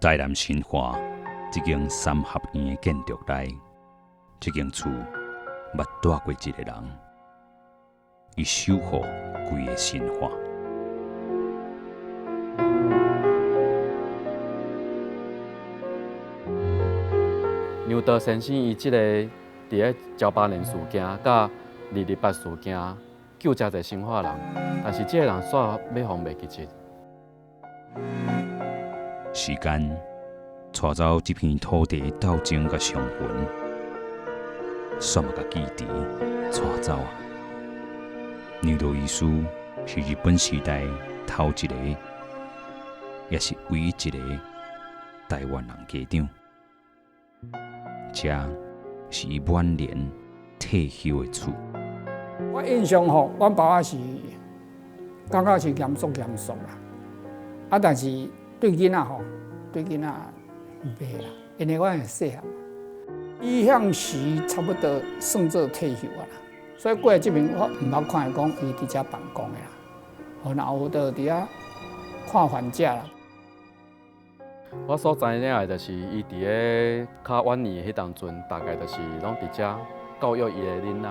台南新化這間三合院的建築內，這間厝捌蹛過一个人，伊守護規个新化。梁道先生伊這个佇咧噍吧哖事件佮二二八事件救誠濟新化人，但是這个人煞欲予袂記得。時間帶走這片土地的鬥爭佮傷痕，煞嘛共記憶帶走啊！梁道醫師是日本時代頭一個，也是唯一一個台灣人家長。這是伊晚年退休的厝。我印象吼，阮爸爸是感覺是嚴肅嚴肅啦，啊，但是對囡仔吼，對囡仔袂啦，因為阮會細漢，伊向時差不多算做退休啊啦，所以過來這邊我毋捌看伊講伊佇遮辦公的啦，吼，若有就佇遐看患者啦。我所知影的，就是伊佇咧較晚年的彼當陣，大概就是攏佇遮教育伊的囡仔，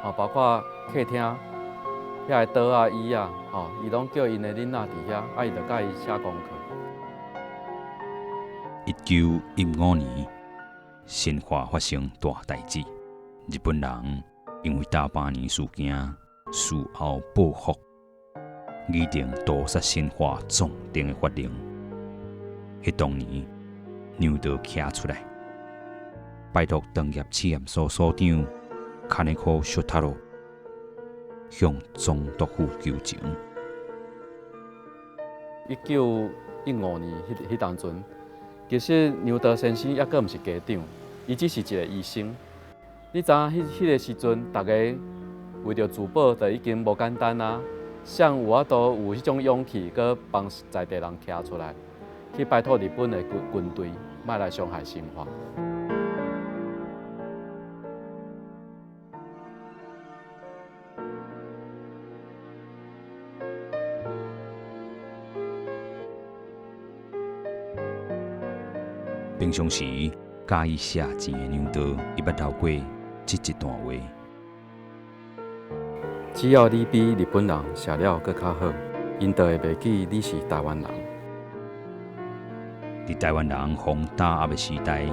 吼，包括客廳遐个桌仔椅仔，吼，伊攏叫𪜶的囡仔佇遐，啊，伊就教伊寫功課。1915年，新化發生大代誌，日本人因為噍吧哖事件事後報復，擬定屠殺新化壯丁的法令。彼當年，梁道徛出來，拜託糖業試驗所所長金子小太郎向總督府求情。1915年彼彼當陣，其實梁道先生猶閣毋是家長，伊只是一个醫生。你知影彼彼个時陣，逐家為著自保就已經無簡單啊，誰有法度有彼種勇氣，閣幫在地人徛出來，去拜託日本的軍軍隊，莫來傷害新化。平常時佮意寫錢的梁道，伊捌留過這一段話。只要你比日本人寫了閣較好，𪜶就會袂記你是台灣人。佇台灣人予打壓的時代，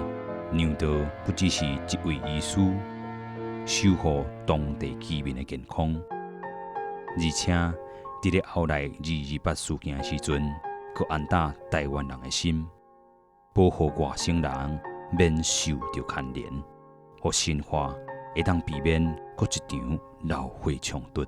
梁道不只是一位醫師，守護當地居民的健康，而且佇咧後來二二八事件的時陣，閣安踏台灣人的心，保護外省人免受著牽連，予新化會當避免閣一場流血衝突。